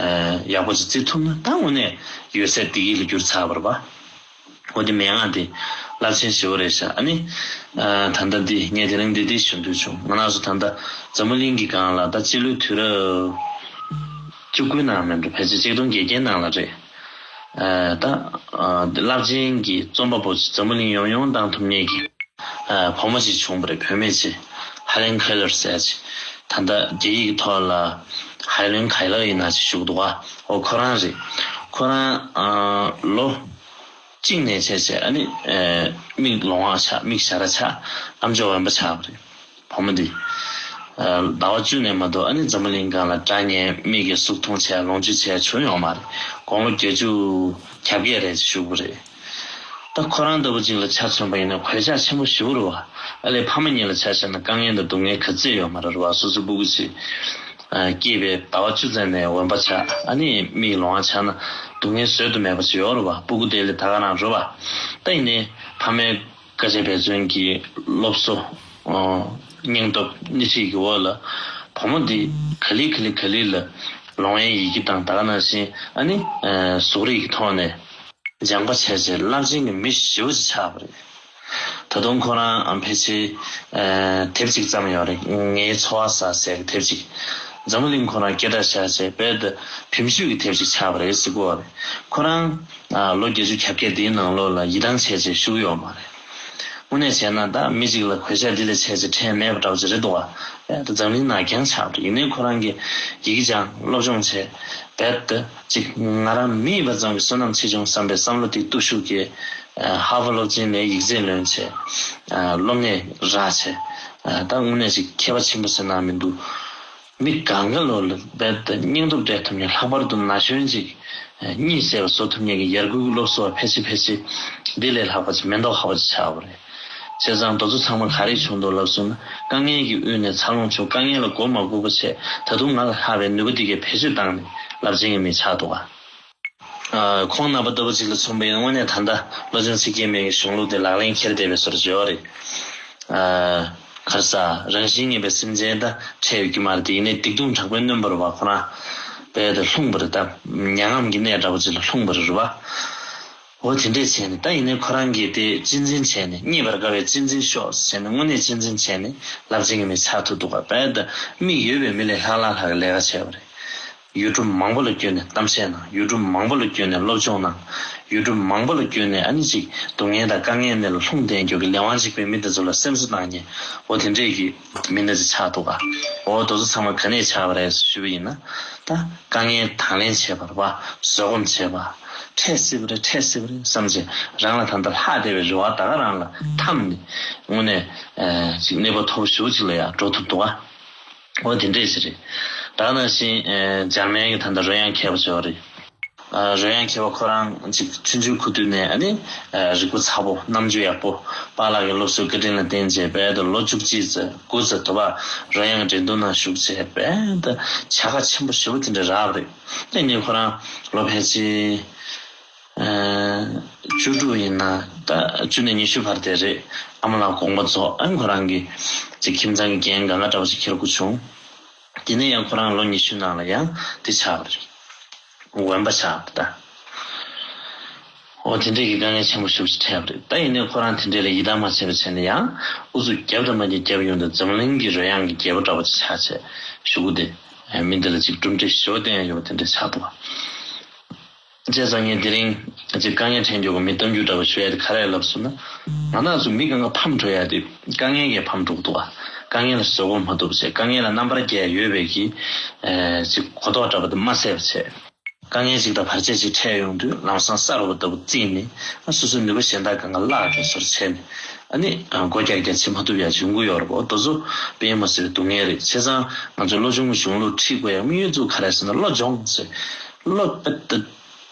ཡག་པོ་ཅིག་བརྩི་ཐུབ་ན་ད་དངོས་གནས་ཡོད་ཚད་བདེ་སྐྱིད་ལ་འགྱུར་ཚར་བ་རེད་བ། འོ་དེ་མན་ངག་དེ་རླབས་ཆེན་ཞེ་པོ་རེད་ཤག་ཨ་ནི། ད་ལྟ་འདི་ངས་དེ་རིང་འདི་འདི་ཞུ་འདོད་བྱུང་། ང་རང་ཚོ་ད་ལྟ་འཛམ་བུ་གླིང་གི་སྒང་ལ་ད་སྤྱི་ལོའི་དུས་རབས་བཅུ་དགུའི་ནང་མིན་འགྲོ། ཕལ་ཆེར་ཆིག་སྟོང་བརྒྱད་བརྒྱའི་ནང་ལ་རེད། ད་རླབས་ཆེན་གྱི་རྩོམ་པ་པོ་ཅིག་འཛམ་བུ་གླིང་ཡོམ་ཡོམ་བཏང་ཐུབ་མཁན་གྱི་བུ་མོ་ཅིག་བྱུང་བ་རེད། བུད་མེད་ཅིག Helen Keller ཟེར་ཅིག་ད་ལྟ་རྒྱ་ཡིག་གི་ཐོག་ལ་Helen Keller ཡིན་ན་ཅིག་ཞུ་གི་འདུག་ག་འོ་ཁོ་རང་རེད། ཁོ་རང་ལོ་གཅིག་ནས་བྱས་བྱས་ཨ་ནི་མིག་ལོང་བ་ཆགས། མིག་ཞ་ར་ཆགས། ཨམ་ཅོག་འོན་པ་ཆགས་པ་རེད། བུ་མོ་འདི། ཟླ་བ་བཅུ་ནས་མ་གཏོགས་ཨ་ནི་འཛམ་བུ་གླིང་སྒང་ལ་སྒྲ་ཉན། མིག་གིས་གཟུགས་མཐོང་བྱས་ལོངས་སྤྱོད་བྱས་བྱུང་ཡོད་མ་རེད། དགུང་ལོ་བརྒྱད་ཅུ་གྱ་བརྒྱད་རེད་བཞུགས་པ་རེད། ད་ཁོ་རང་ལྟ་བུ་ཅིག་ལ་ཆ་མཚོན་པ་ཡིན་ན་གོད་ཆག་ཆེན་པོ་ཞེ་པོ་རེད་བ། ཨ་ལས་ཕ་མ་གཉིས་ལ་ཆ་བཞག་ན་དཀའ་ངལ་དང་སྡུག་བསྔལ་ག་ཚད་ཡོད་མ་རེད་བ། སོ་སོའི་སྤུ་གུ་ཅིག་སྐྱེས་པའི་ཟླ་བ་བཅུ་ཙམ་ནས་འོན་པ་ཆགས། ཨ་ནི་མིག་ལོང་བ་ཆགས་ན་སྡུག་བསྔལ་བཟོད་དུ་མེད་པ་ཅིག་ཡོད་རེད་བ། སྤུ་གུ་དེ་ལས་ད་ག་རང་རེད་བ། ད་ཡིན་ནའི་ཕ་མའི་དཀའ་སྤྱད་འབད་བརྩོན་གྱི་སློབ་གསོ། སྙིང་སྟོབས་སྣེ་ཁྲིད་ཀྱི་འོག་ལ་བུ་མོ་འདི་ག་ལེ་ག་ལེ་ག་ལེ་ལ་ལོང་བའི་ཡི་གེ་དང་ད་ག་ནང་བཞིན་ཨ་ནི་གཟུགས་རིས་ཀྱི་ཐོག་ནས་སྦྱངས་པ་བྱས་རྗེས་རླབས་ཆེན་གྱི་མི་ཞེ་པོ་ཅིག་ཆགས་པ་རེད། ད་དུང་ཁོ་རང་ཕལ་ཆེར་དེབ་ཅིག་བརྩམས་ཡོད་རེད། ངའི་འཚོ་བ་ཟ་ཟེར་གྱི་དེབ་ཅིག་འཛམ་བུ་གླིང་ཁོ་རང་སྐད་གྲགས་ཆགས་བྱས་རྦད་དེ་བེད་སྤྱོད་ཀྱི་དེབ་ཅིག་ཆགས་པ་རེད་ཟེར་གྱི་ཡོད་རེད། ཁོ་རང་ལོ་བརྒྱད་ཅུ་གྱ་བརྒྱད་འདིའི་ནང་ལོགས་ལ་ཡིད་ཐང་ཆད་བྱས་བཞུགས་ཡོད་མ་རེད། དངོས་གནས་བྱས་ན་ད་མི་གཅིག་ལ་གོད་ཆག་འདི་ལས་ཆེ་ཆེ་འཕྲད་མེད་པ་འདྲ་བོ་ཅིག་རེད་འདུག་བ། ད་འཛམ་གླིང་ནང་རྐྱང་ཆགས་པ་རེད། ཡིན་ནའི་ཁོ་རང་གིས་ཡི་གེ་སྦྱངས། སློབ་སྦྱོང་བྱས། རྦད་དེ་ཅིག་ང་རང་མི་ཡིན་པ་ཙམ་གྱི་བསོད་ནམས་ཆེ་ཆུང་བསམ་པའི་བསམ་བློ་དེ་སྟོབས་ཤུགས་ཀྱིས་ཧར་ཝརཌ་སློབ་ཆེན་ནས་ཡིག་ཚད་ལོན་བྱས། སློབ་གཉེར་རག་བྱས། ད་དངོས་གནས་ཅིག་མཁས་པ་ཆེན་པོ་ཟེར་ན་མི་འདུག་མི་གང་ག་ལོ་ལ་རྦད་དེ་སྙིང་སྟོབས་སྤྲད་ཐུབ་མཁན། ལྷག་པར་དུ་ན་གཞོན་ཅིག་གཉིད་སད་པ་བཟོ་ཐུབ་མཁན་གྱི་ཡར་སྐུལ་སློབ་གསོ་བ་ཕལ་ཆེར་ཕལ་ཆེར་འདི་ལས་ལྷག་པ་ཅིག་མེ་ཏོག་ཧ་པ་ཅིག་ཆགས་པ་རེད། བྱས་ཙང་དེ་ཚོ་ཚང་མ་ག་རེ་བྱུང་འདུག་ལབ་སོང་ན། དཀའ་ངལ་གྱི་དབུས་ནས་འཚར་ལོངས་བྱུང་། དཀའ་ངལ་ལ་མགོ་མ་སྒུར་བ་བྱས། ད་དུང་ང་ལས་ལྷག་པའི་ནུས་པ་འདི་གས་བེད་སྤྱོད་བཏང་ནས་རླབས་ཆེན་གྱི་མི་ཆགས་འདུག་ག་ཁོང་རྣམ་པ་ལྟ་བུ་ཅིག་ལ་མཚོན་པ་ཡིན་ན་དངོས་གནས་ད་ལྟ་བློ་ཆུང་ཚིག་སྐྱེས་མའི་གཞུང་ལུགས་དེ་ལག་ལེན་འཁྱེར་བསྡད་པའི་བཟོ་འདྲ་ཅིག་ཡོད་རེད། ག་རེ་ཟ། རང་བཞིན་གཉིས་པའི་སེམས་ཅན་ད་འཕྲད་ཡོད་ཀྱི་མ་རེད། དེ་ཡིན་ནའི་སྡིག་ལྟུང་དྲག་པོའི་སྣོན་པ་རེད་བ། ཁོ་རང་རྦད་དེ་ལྷུང་བ་རེད། ད་མྱ་ངམ་གྱི་གནས་འདྲ་བོ་ཅིག་ལ་ལྷུང་བ་རེད་བ། འོ་དེ་འདྲས་བྱས་ནས་ད་ཡིན་ནའི་ཁོ་རང་གིས་དེ་གཅེས་འཛིན་བྱས་ནས། རྙེད་པར་དཀའ་བའི་གཅེས་འཛིན་ཤོག་ཟེར་ནས་དངོས་གནས་གཅེས་འཛིན་བྱས་ནས་རླབས་ཆེན་གྱི་མི་ཆགས་ཐུབ་འདུག་ག་རྦད་དེ་མིག་ཡོད་པའི་མི་ལས་ལྷག་ལྷག་ལྷག་གི་ལས་ཀ་བྱས་པ་རེད། ཡུལ་གྲུ་མང་པོ་ལ་བསྐྱོད་ནས་གཏམ་བཤད་གནང་། ཡུལ་གྲུ་མང་པོ་ལ་བསྐྱོད་ནས་སློབ་སྦྱོང་གནང་། ཡུལ་གྲུ་མང་པོ་ལ་བསྐྱོད་ནས་ཨ་ནི་ཅིག་སྡུག་བསྔལ་དང་དཀའ་ངལ་ནས་ལ་ལྷུང་བསྡད་མགྱོགས་ཀྱི་ལས་དབང་གཅིག་པའི་མི་དེ་ཚོ་ལ་སེམས་གསོ་གནང་མཁན། འོ་དེ་འདྲས་ཀྱི་མི་སྣ་ཅིག་ཆགས་འདུག་ག་འོ་དེ་ཚོ་ཚང་མ་ག་ནས་ཆགས་པ་རེད་ཞུས་པ་ཡིན་ན། ད་དཀའ་ངལ་དང་ལེན་བྱས་པ་རེད་བ། བཟོད་སྒོམ་བྱས་པ། འཕྲད་སྲིད་པ་རེད། འཕྲད་སྲིད་པ་རེད་བསམ་བྱས་རང་ལ་ད་ལྟ་ལྷག་བསྡད་པའི་རེ་བ་ད་ག་རང་ལ་འཐམས་ནས་དངོས་གནས་ཅིག་གནས་བབ་མཐོ་པོ་ཞེ་པོ་ཅིག་ལ་ཡང་འགྲོ་ཐུབ་འདུག་ག་འོ་དེ་འདྲས་ཞིག་རེད། ད་ག་ནང་བཞིན་འཇར་མན་གྱི་ད་ལྟ་རོལ་དབྱངས་མཁས་པ་ཅིག་ཡོད་རེད། རོལ་དབྱངས་མཁས་པ་ཁོ་རང་ཅིག་ཆུང་ཆུང་ཁུ་དུས་ནས་ཨ་ནི་རིག་པ་ཚ་པོ། རྣམ་དཔྱོད་ཡག་པོ། པཱ་ལགས་ཀྱི་སློབ་གསོའི་བཀའ་དྲིན་ལ་བརྟེན་བྱས་རྦད་དེ་ལོ་བཅུ་གཅིག་ཙམ་དགུ་ཙམ་དུ་བ་རོལ་དབྱངས་འགྲན་བསྡུར་ནང་ཞུགས་བྱས་རྦད་དེ་བྱ་དགའ་ཆེན་པོ་ཞེ་པོ་དེ་འདྲ་རག་པ་རེད། དེ་ནས་ཁོ་རང་ལོ་ཕལ་ཆེར་བཅུ་དྲུག་ཡིན་ན་ད་བཅུ་ནས་ཉི་ཤུ་བར་དེ་རེད། ཨ་མ་ལགས་དགོངས་པ་རྫོགས། ཨ་ནི་ཁོ་རང་གི་ཅིག་ཁྱིམ་ཚང་གི་འགན་གང་ག་འདྲ་བོ་ཞིག་འཁྱེར་དགོས་བྱུང་། དེ་ནས་ཡང་ཁོ་རང་ལོ་ཉི་ཤུ་ནང་ལ་ཡང་དེ་ཆགས་པ་རེད། འོན་པ་ཆགས་པ་རེད་ད། འོ་དེ་འདྲས་ཀྱི་དཀའ་ངལ་ཆེན་པོ་ཞེ་པོ་ཅིག་འཕྲད་པ་རེད། ད་ཡིན་ནའི་ཁོ་རང་དེ་འདྲས་ལ་ཡིད་ཐང་མ་ཆད་པ་བྱས་ནས་ཡང་ཨུ་ཚུགས་བརྒྱབ་དང་མ་བརྒྱབ་བརྒྱབ་ཡོང་དུས་འཛམ་གླིང་གི་རོལ་དབྱངས་ཀྱི་རྒྱལ་པོ་འདྲ་བོ་ཅིག་ཆགས་བྱས་གཞུག་གུ་དེ་ མི་འདི་ལ་ཅིག་གྲུབ་འབྲས་ཞོ་བསྟན་ཡོད་པ་དེ་འདྲ་ཆགས་འདུག་བ། བྱས་ཙང་ངས་དེ་རིང་ཅིག་དཀའ་ངལ་འཕྲད་མགྱོགས་ཀྱི་མི་གཏམ་རྒྱུད་འདྲ་བོ་ཞུ་ཡ་དེ་ག་རེ་ལབ་སོང་ན། ང་རང་ཚོ་མི་གང་ག་ཕམ་འགྲོ་ཡ་དེ་དཀའ་ངལ་གྱིས་ཕམ་འགྲོ་གི་འདུག་བ། དཀའ་ངལ་ལ་བཟོད་སྒོམ་མ་ཐུབ་བྱས། དཀའ་ངལ་ལ་རྣམ་པར་རྒྱལ་ཡོད་པའི་གི་ཅིག་གོ་རྟོགས་འདྲ་བོ་དེ་མ་གསལ་བ་བྱས། དཀའ་ངལ་ཅིག་དང་བར་ཆད་ཅིག་འཕྲད་ཡོང་དུས་ལམ་སང་གསར་བ་ལྟ་བུ་བརྩིས་ནས། ཨ་སོ་སོའི་ནུས་པ་གཞན་དག་གང་ག་བརླག་འགྲོ་སོར་བྱས་ནས། ཨ་ནི་ཨ་མགོ་བཀྱག་བཀྱག་བྱེད་མ་ཐུབ་ཡ་ཅིག་ཡོང་གི་ཡོད་རེད་པ། འོ་དེ་ཚོ་དཔེ་མ་སྲིད་པའི་སྡུག་བསྔལ་རེད། བྱས་ཙང་ང་ཚོ་སློབ་སྦྱོང་གི་གཞུང་ལུགས་ཁྲིད་དགོས་ཡ་དམིགས་ཡུལ་གཙོ་བོ་ག་རེ་ཟེར་ན། བློ་སྦྱོང་ཟེར། བློ་དཔེ་ད་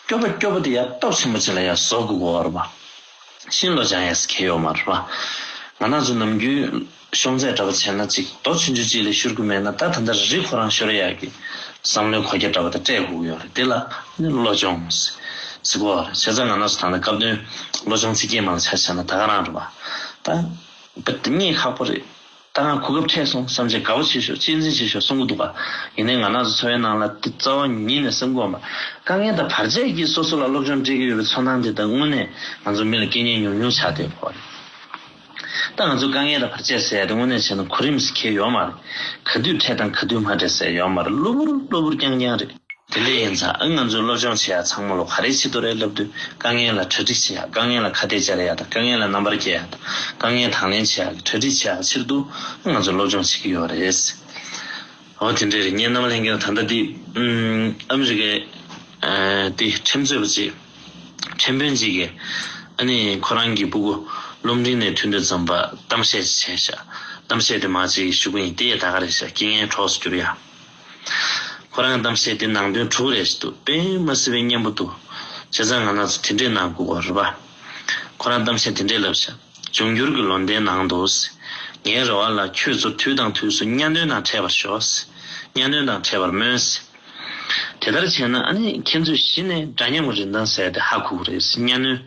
སྐྱོ་པོ་སྐྱོ་པོ་དེ་ཡ་སྟོབས་ཆེན་པོ་ཅིག་ལ་ཡ་བཟོ་དགོས་ཀྱི་ཡོད་རེད་པ། ཤིན་ལོ་སྦྱང་ཡས་ཁེལ་ཡོད་མ་རེད་པ། ང་རང་ཚོ་ནམ་རྒྱུན་ཤོང་ཚད་འདྲ་བ་བྱས་ན་ཅིག་རྡོ་ཆུང་ཆུང་ཅིག་ལས་ཤོར་གི་མེད་ན། ད་ད་ལྟ་རི་ཁོ་རང་ཤོར་ཡག་གི་བསམ་བློའི་གོ་རྒྱ་འདྲ་བ་དེ་སྤྲད་དགོས་ཀྱི་ཡོད་རེད། དེ་ལ་ནི་བློ་སྦྱོང་ཟེར་གོ་རེད། བྱས་ཙང་ང་རང་ཚོ་ད་ལྟ་སྐབས་དོན་སློབ་སྦྱོང་ཚིག་བརྒྱད་མ་ལ་ཆ་བཞག་ན་ད་ག་རང་རེད་པ། ད་རྙེད་ཁག་པོ་རེད། ད་ང་གོ་སྐབས་འཕྲད་སོང་བསམ་བྱས་དགའ་པོ་བྱེད་ཤོག་གཅེས་འཛིན་བྱེད་ཤོག་གསུང་གི་འདུག་ག་ཡིན་ནའི་ང་རང་ཚོ་འཚོ་བའི་ནང་ལ་དེ་རྩ་བ་ཉིད་ནས་བསམ་གྱི་ཡོད་མ་རེད། དཀའ་ངལ་དང་བར་ཆད་ཀྱིས་སོ་སོ་ལ་སློབ་སྦྱོང་སྤྲད་ཀྱི་ཡོད་པའི་ཚོར་སྣང་དེ་ད་དངོས་གནས་ང་ཚོ་མི་ལ་རྐྱེན་ངན་ཉུང་ཉུང་ཆགས་བསྡད་ཡོད་རེད། ད་ང་ཚོ་དཀའ་ངལ་དང་བར་ཆད་ཟེར་ཡ་དེ་དངོས་གནས་བྱས་ན་གོ་རིམ་ཞིག་འཁེལ་ཡོད་མ་རེད། ག་དུས་འཕྲད་དང་ག་དུས་མ་འཕྲད་ཟེར་ཡོད་མ་རེད། གློ་བུར་གློ་བུར་རྐྱང་རྐྱང་རེད། དེ་འདྲ་ཡིན་ཙང་ཨ་ང་ཚོའི་སློབ་སྦྱོང་བྱེད་ཡ་ཚང་མ་ལོ་ག་རེ་བྱེད་དོ་རེད་ལབ་དུས། དཀའ་ངལ་ལ་གྲ་སྒྲིག་བྱེད་ཡ། དཀའ་ངལ་ལ་ཁ་གཏད་བཅར་ཡ་དང་། དཀའ་ངལ་ལ་རྣམ་པར་རྒྱལ་ཡ་དང་། དཀའ་ངལ་དང་ལེན་བྱེད་ཡ་གི་གྲ་སྒྲིག་བྱེད་ཡ་ཕྱིར་དུ་ང་ཚོ་སློབ་སྦྱོང་བྱེད་ཀྱི་ཡོད་རེད། འོ་དེ་འདྲ་རེད། ངས་རྣམ་པ་ལྷན་རྒྱས་ལ་ད་ལྟ་འདི་ཨམ་ཨ་མི་རི་ཀའི་ཨ་དེ་ཁྲིམས་རྩོད་པ་ཅིག་ཁྲིམས་དཔོན་ཅིག་གིས་ཨ་ནི་ཁོ་རང་གི་སྤུ་གུ་སློབ་འབྲིང་ནས་ཐོན་དུས་ཙམ་པ་གཏམ་བཤད་ཅིག་བྱས་ཤག་གཏམ་བཤད་དེ་མ་ཅིག་ཞུ་གི་ཡིན། དེ་ཡང་ད་ག་རེད་ཤག་རྐྱེན་ངན་གྲོགས་སུ་གྱུར་ཡ། ཁོ་རང་གཏམ་བཤད་དེ་ནང་དོན་དྲུག་རེ་ཞིག་འདུག་དཔེ་མ་སྲིད་པའི་སྙན་པོ་འདུག་བྱས་ཙང་ང་རང་ཚོ་དེ་འདྲས་གནང་དགོས་པ་རེད་པ། ཁོ་རང་གཏམ་བཤད་དེ་འདྲས་ལབ་ཤག་འབྱུང་འགྱུར་གྱི་ལོ་ཟླའི་ནང་དུ། ངའི་རེ་བ་ལ་ཁྱོད་ཚོ་དུས་དང་དུས་སུ་གཉའ་གནོན་དང་འཕྲད་པར་ཤོག་གཉའ་གནོན་དང་འཕྲད་པར་སྨོན། དེ་ལྟར་བྱས་ན་ཨ་ནི་ཁྱེད་ཚོས་གཞི་ནས་འདྲ་མཉམ་གྱི་རིན་ཐང་ཟེར་དེ་ཧ་གོ་གི་རེད། གཉའ་གནོན།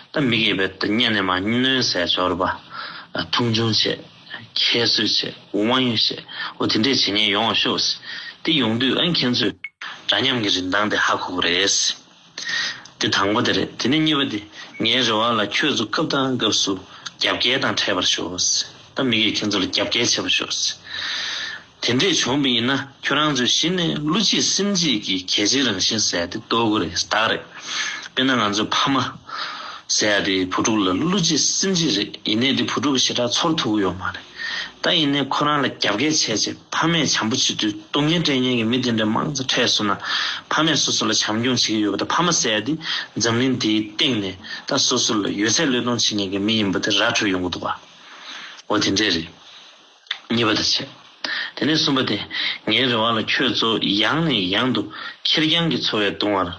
ད་མི་སྐད་པའི་ད་གཉའ་ནས་མར་གནོན་ཟེར་ཡ་ཅིག་ཡོད་རེད་པ། མཐོང་ཆུང་བྱས། ཁྱད་གསོད་བྱས། དབང་ཡོད་བྱས། འོ་དེ་འདྲས་བྱེད་མཁན་ཡོང་བ་ཤོག་དེ་ཡོང་དུས་ཨ་ནི་ཁྱེད་ཚོས་འདྲ་མཉམ་གྱི་རིན་ཐང་དེ་ཧ་གོ་གི་རེད། དེ་དང་པོ་དེ་རེད། དེ་ནས་གཉིས་པ་དེ། ངའི་རེ་བ་ལ་ཁྱོད་ཚོ་སྐབས་དང་སྐབས་སུ་རྒྱབ་འགལ་དང་འཕྲད་པར་ཤོག་ད་མི་སྐད་ཁྱེད་ཚོ་ལ་རྒྱབ་འགལ་བྱེད་པར་ཤོག་དེ་འདྲས་བྱུང་བ་ཡིན་ན་ཁྱོད་རང་ཚོས་གཞི་ནས་བློ་གཅིག་སེམས་གཅིག་གི་གལ་ཆེའི་རང་བཞིན་ཟེར་ཡ་དེ་རྟོགས་ཀྱི་རེད། ད་རེད། དཔེར་ན་ང་ཚོའི་ཕ་མ་ཟེར་ཡ་དེ་བུ་ཕྲུག་ལ་བློ་གཅིག་སེམས་གཅིག་རེད། ཡིན་ནའི་དེ་བུ་ཕྲུག་གི་ཞེ་དྲག་ཚོར་ཐུབ་ཀྱི་ཡོད་མ་རེད། ད་ཡིན་ནའི་ཁོ་རང་ལ་རྒྱབ་འགལ་བྱས་བྱས་ཕ་མས་བྱམས་པོ་བྱེད་དུས་སྡུག་བསྔལ་སྤྲད་མཁན་གྱི་མི་དེ་འདྲ་མང་ཙམ་འཕྲད་སོང་ན། ཕ་མས་སོ་སོ་ལ་བྱམས་སྐྱོང་བྱེད་ཀྱི་ཡོད་པ་དང་། ཕ་མ་ཟེར་ཡ་དེ་འཛམ་གླིང་འདིའི་སྟེང་ནས་ད་སོ་སོ་ལ་ཡོད་ཚད་བློས་གཏོང་བྱེད་མཁན་གྱི་མི་ཡིན་པ་དེ་ར་འཕྲོད་ཡོང་གི་འདུག་ག་འོ་དེ་འདྲས་རེད། གཉིས་པ་དེ་བྱས། དེ་ནས་གསུམ་པ་དེ། ངའི་རེ་བ་ལ་ཁྱོད་ཚོ་ཡང་ནས་ཡང་དུ་ཁེར་རྐྱང་གི་འཚོ་བས་གདུང་བར་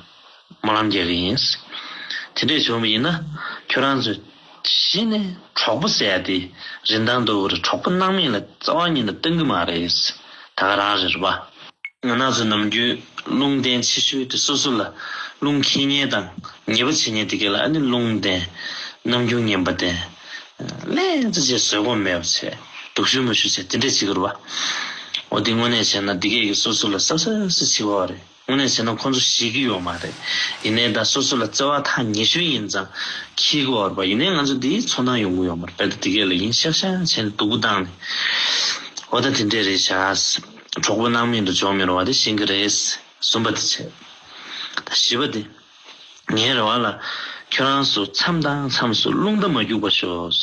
སྨོན་ལམ་རྒྱག་གི་ཡིན། དེ་འདྲས་བྱུང་བ་ཡིན་ན་ཁྱོད་རང་ཚོས་གཞི་ནས་གྲོགས་པོ་ཟེར་ཡ་དེ་རིན་ཐང་རྡོ་བོར་གྲོགས་པོ་སྣང་མེད་ལ་རྩ་བ་ཉིད་ནས་བཏང་གི་མ་རེད། ད་ག་རང་རེད་པ། ང་རང་ཚོ་ནམ་རྒྱུན་རླུང་བརྟེན་ཕྱི་བཤོལ་དེ་སོ་སོ་ལ་རླུང་འཁྱེར་མཁན་དང་ཉེས་པ་བྱེད་མཁན་དེ་གས་ལ་ཨ་ནི་རླུང་བརྟེན། རྣམ་འགྱུར་ངན་པ་བསྟན། ལན་ཙམ་བྱས་བཟོད་སྒོམ་མེད་པ་བྱས། སྡུག་ཤོས་མ་ཤོས་བྱས་དེ་འདྲས་བྱེད་ཀྱི་རེད་པ། འོ་དེ་དངོས་གནས་བྱས་ན་དེ་གས་ཀྱིས་སོ་སོ་ལ་སབ་སབ་སི་བྱེད་ཀྱི་ཡོད་རེད། དངོས་གནས་བྱས་ན་ཁོང་ཚོ་ཤེས་ཀྱི་ཡོད་མ་རེད། ཡིན་ནའི་ད་སོ་སོ་ལ་བརྩེ་བ་ཐག་ཉེ་ཤོས་ཡིན་ཙང་འཁྱེར་གྱི་ཡོད་རེད་པ། ཡིན་ནའི་ང་ཚོ་འདིའི་ཚོར་སྣང་ཡོང་གི་ཡོད་མ་རེད། དཔེར་ན་དེ་གས་ལ་ཡིན་ཤག་ཤག་བྱས་ནས་སྡུག་པོ་བཏང་ནས། འོ་ད་དེ་འདྲས་རེད་ཤག་གྲོགས་པོ་སྣང་མེད་དུ་འཇོག་མི་རུང་བ་དེ་ཤེས་ཀྱི་རེད། གསུམ་པ་དེ་བྱས། ད་བཞི་པ་དེ། ངའི་རེ་བ་ལ་ཁྱོད་རང་ཚོ་མཚམས་དང་མཚམས་སུ་རླུང་རྟ་མ་རྒྱུག་པར་ཤོག་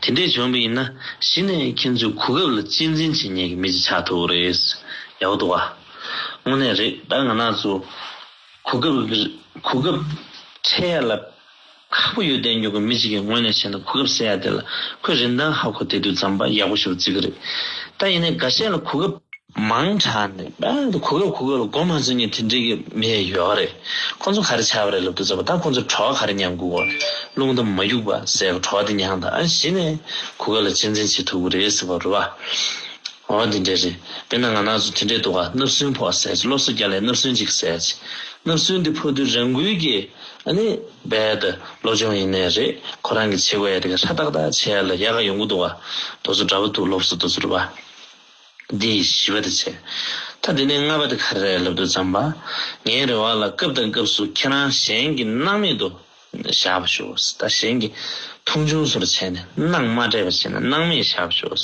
དེ་འདྲས་བྱུང་བ་ཡིན་ན་གཞི་ནས་ཁྱེད་ཚོས་གོ་སྐབས་ལ་གཅེས་འཛིན་བྱེད་མཁན་གྱི་མི་ཞིག་ཆགས་ཐུབ་ཀྱི་རེད། ཡག་པོ་འདུག་ག་དངོས་གནས་རེད། ད་ང་རང་ཚོ་གོ་སྐབས་གོ་སྐབས་འཕྲད་ཡ་ལ་ཁག་པོ་ཡོད་བསྡད་མྱོང་གི་མི་ཞིག་གི་ངོས་ནས་བྱས་ན་གོ་སྐབས་ཟེར་ཡ་དེ་ལ་ཁོས་རིན་ཐང་ཧ་གོ་བསྡད་དུས་ཙམ་པ་ཡག་པོ་ཞེ་པོ་བརྩི་གི་རེད། ད་ཡིན་ནའི་འགའ་ཤས་ལ་གོ་སྐབས་མང་དྲགས་ནས་ཨ་ད་གོ་སྐབས་གོ་སྐབས་ལ་མགོ་མ་ཚོས་མཁན་དེ་འདྲའི་གི་མི་ཡང་ཡོད་རེད། ཁོང་ཚོ་ག་རེ་ཆགས་པ་རེད་ལབ་དུས་ཙམ་པ་ད་ཁོང་ཚོ་གྲོགས་ག་རེ་མྱངས་དགོས་གོ་རླུང་རྟ་མ་གཡུག་པ་ཟེར་གྲོགས་དེ་མྱངས་དང་ཨ་གཞི་ནས་གོ་སྐབས་ལ་གཅེས་འཛིན་བྱེད་ཐུབ་ཀྱི་རེད་ཟེར་བ་རེད་པ། འོ་འདི་འདྲ་རེད། དཔེར་ན་ང་རང་ཚོ་དེ་འདྲའི་འདུག་ག་སྣབས་སུན་ཕོག་ཟེར་ཅིག་སློབ་གསོ་རྒྱག་ལས་སྣབས་སུན་ཅིག་ཟེར་ཅིག་སྣབས་སུན་དེ་ཕོག་དུས་རང་འགུལ་གྱིས་ཨ་ནི་རྦད་དེ་སློབ་སྦྱོང་ཡིན་ནའི་རེད། ཁོ་རང་གི་བྱེད་དགོས་ཡ་དེ་ག་ཧྲ་ཏག་ཏག་བྱེད་ཡ་ལ་ཡག་ག་ཡོང་གི་འདུག་ག་དེ་ཚོ་འདྲ་པོ་འདུག་སློབ་གསོ་དེ་ཚོ་རེད་པ། འདི་བཞི་པ་དེ་བྱས། ད་དེ་ནས་ལྔ་པ་དེ་ག་རེ་རེད་ལབ་དུས་ཙམ་པ། ངའི་རེ་བ་ལ་སྐབས་དང་སྐབས་སུ་ཁྱེད་རང་གཞན་གྱི་སྣང་མེད་དུ་ བཞག་པ་ཤོག་ད་གཞན་གྱི་མཐོང་ཆུང་བཟོ་འདྲ་བྱས་ནས་སྣང་མ་སྤྲད་པ་བྱས་ན་སྣང་མེད་བཞག་པ་ཤོག་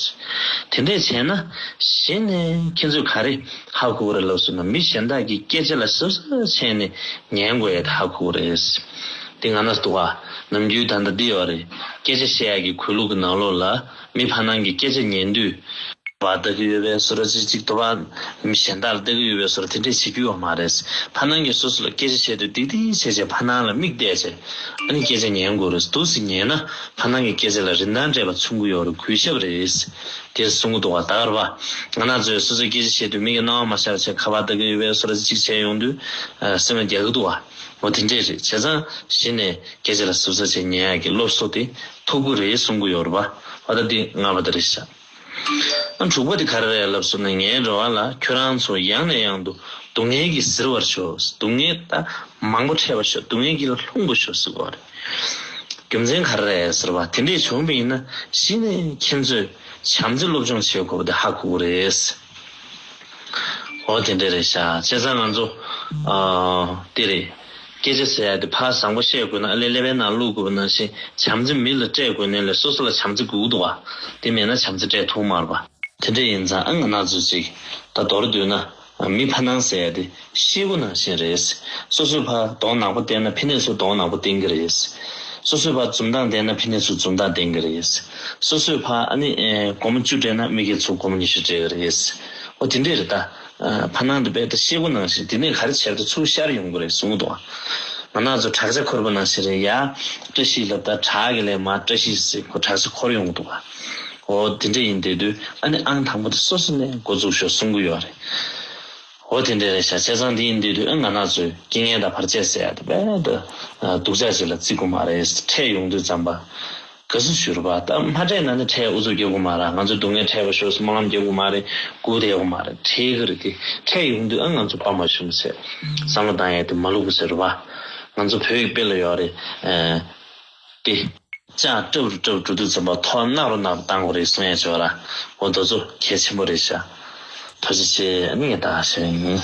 དེ་འདྲས་བྱས་ན་གཞི་ནས་ཁྱེད་ཚོས་ག་རེ་ཧ་གོ་གི་རེད་ལབ་སོང་ན། མི་གཞན་དག་གི་སྐད་ཆ་ལ་ཟབ་ཟབ་བྱས་ནས་ཉན་དགོས་ཡ་དེ་ཧ་གོ་གི་རེད། དེ་ང་ན་འདུག་ག་ནམ་རྒྱུན་ད་ལྟ་འདི་ཡོད་རེད། སྐད་ཆ་བཤད་ཡ་གི་གུས་ལུགས་ཀྱི་ནང་ལོགས་ལ་མི་ཕར་ནང་གི་སྐད་ཆ་ཉན་དུས། བ་ལྟ་གི་ཡོད་པའི་བཟོ་འདྲ་ཅིག་ཅིག་ཏུ་བ་མི་གཞན་དག་ལ་ལྟ་གི་ཡོད་པའི་བཟོ་འདྲ་དེ་འདྲས་བྱེད་རྒྱུ་ཡོད་མ་རེད། ཕར་ནང་གི་སོ་སོ་ལ་སྐད་ཆ་བཤད་དུས་ཏིག་ཏིག་བྱས་བྱས་ཕར་ནང་ལ་མིག་བལྟས་བྱས་ཨ་ནི་སྐད་ཆ་ཉན་དགོས་རེད། འདུག་སེ་ཉན་ན་ཕར་ནང་གི་སྐད་ཆ་ལ་རིན་ཐང་སྤྲད་པ་མཚོན་གི་ཡོད་རེད། གུས་ཞབས་རེད། དེ་གསུང་གི་འདུག་བ། ད་གར་བ་ང་རང་ཚོས་སོ་སོའི་སྐད་ཆ་བཤད་དུས་མིག་གི་སྣང་བ་མ་ཤར་བྱས་ཁ་པར་ལྟ་གི་ཡོད་པའི་བཟོ་འདྲ་ཅིག་བྱས་ཡོང་དུས་སེམས་ལ་རྒྱག་གི་འདུག་བ། འོ་དེ་འདྲས་རེད། བྱས་ཙང་གཞི་ནས་སྐད་ཆ་ལ་ཟབ་ཟབ་བྱས་ཉན་ཡ་གི་སློབ་གསོ་དེ་ཐོབ་གི་རེད་གསུང་གི་ཡོད་རེད་བ། འོ་ད་འདི་ལྔ་པ་དེ་རེད་ཤག་ཨ་དྲུག་པ་དེ་ག་རེ་རེད་ལབ་སོང་ན། ངའི་རེ་བ་ལ་ཁྱོད་རང་ཚོ་ཡང་ནས་ཡང་དུ་སྡུག་བསྔལ་གྱིས་གཟིར་བར་ཤོག་སྡུག་བསྔལ་ད་མང་པོ་འཕྲད་པར་ཤོག་སྡུག་བསྔལ་གྱིས་ལྷུང་པར་ཤོག་ཟེར་གོ་རེད། རྒྱུ་མཚན་ག་རེ་རེད་ཟེར་བ་དེ་འདྲས་བྱུང་བ་ཡིན་ན་གཞི་ནས་ཁྱེད་ཚོས་བྱམས་བརྩེ་སློབ་སྦྱོང་བྱེད་དགོས་པ་དེ་ཧ་གོ་གི་རེད། འོ་དེ་འདྲས་རེད་ཤག་བྱས་ཙང་ང་ཚོ་ཨ་དེ་རེད། སྐད་ཆ་ཟེར་ཡ་དེ་ཕར་བཟང་པོ་བཤད་དགོས་ན་ཨ་ལེ་ཀླད་པའི་ནང་བླུག་དགོས་པ་ནང་བཞིན་བྱམས་བརྩེ་མི་ལ་སྤྲད་དགོས་ནའི་ལས་སོ་སོ་ལ་བྱམས་བརྩེ་དགོས་ཀྱི་འདུག་བ། དེ་མེད་ན་བྱམས་བརྩེ་སྤྲད་ཐུབ་མ་རེད་པ། དེ་འདྲས་ཡིན་ཙང་ཨ་ང་རང་ཚོ་ཅིག་ད་མདོར་བསྡུས་ན་མི་ཕར་སྣང་ཟེར་ཡ་དེ་ཤེལ་སྒོ་ནང་བཞིན་རེད། སོ་སོས་ཕར་གདོང་ནག་པོ་བསྟན་ན་ཕི་ནས་ཚུར་གདོང་ནག་པོ་བསྟན་གྱི་རེད། སོ་སོས་ཕར་འཛུམ་མདངས་བསྟན་ན་ཕི་ནས་ཚུར་འཛུམ་མདངས་བསྟན་གྱི་རེད། སོ་སོས་ཕར་ཨ་ནི་ཨེ་སྒོར་མོ་བཅུ་སྤྲད་ན་མི་སྒེར་ཚུར་སྒོར་མོ་ཉི་ཤུ་སྤྲད་ཀྱི་རེད། འོ་དེ་འདྲས་རེད་ད། ཕར་སྣང་དེ་རྦད་དེ་ཤེལ་སྒོ་ནང་བཞིན་དེ་ནས་ག་རེ་བྱས་ཏེ་ཚུར་ཤར་ཡོང་གི་རེད་གསུང་གི་འདུག་ང་རང་ཚོ་བྲག་ཅ་འཁོར་པོ་ནང་བཞིན་རེད་ཡ། བཀྲ་ཤིས་ལབ་ད་བྲག་གི་ལས་མར་བཀྲ་ཤིས་ཟེར་ཁོ་བྲག་ཅ་འཁོར་ཡོང་གི་འདུག་འོ་དེ་འདྲས་ཡིན་བསྡད་དུས་ཨ་ནི་ཨང་དང་པོ་དེ་སོ་སོ་ནས་འགོ་འཛུགས་ཤོག་གསུང་གི་ཡོད་རེད། འོ་དེ་འདྲས་རེད་ཤག་བྱས་ཙང་དེ་ཡིན་བསྡད་དུས་ཨ་ང་རང་ཚོས་རྐྱེན་ངན་དང་བར་ཆད་ཟེར་ཡ་དེ་རྦད་དེ་སྡུག་ཅག་ཅིག་ལ་བརྩི་དགོས་མ་རེད། འཕྲད་ཡོང་དུས་ཙམ་པ། ག་ཚོད་ཞུ་རུ་བ་ད་མ་སྤྲད་ན་ནི་འཕྲད་ཨུ་ཚུགས་རྒྱག་དགོས་མ་རེད། ང་ཚོ་སྡུག་བསྔལ་འཕྲད་པ་ཤོག་སྨོན་ལམ་རྒྱག་དགོས་མ་རེད། སྒུག་བསྡད་དགོས་མ་རེད། འཕྲད་གི་རེད། དེ་འཕྲད་ཡོང་དུས་ཨ་ང་ཚོ་དཔའ་མ་ཞུམ་ཟེར་བསམ་བློ་བཏང་ཡས་དེ་མ་ལུག་གི་ཟེར་རུ་བ། ང་ཚོ་བོད་ཡིག་དཔེ་ལ་ཡོད་རེད། ཨ་དེ་ལྕགས་སྲབ་རུ་སྲབ་འགྲོ་དུས་ཙམ་པ་ཐོག་གནག་རུ་གནག་རུ་བཏང་དགོས་རེད་གསུང་ཡས་ཆོག་ར། འོ་དེ་ཚོ་གལ་ཆེན་པོ་རེད་ཤག་ཐུགས་རྗེ་ཆེ། ཨ་ནི་ངས་ད་ཞུ་ཡིན།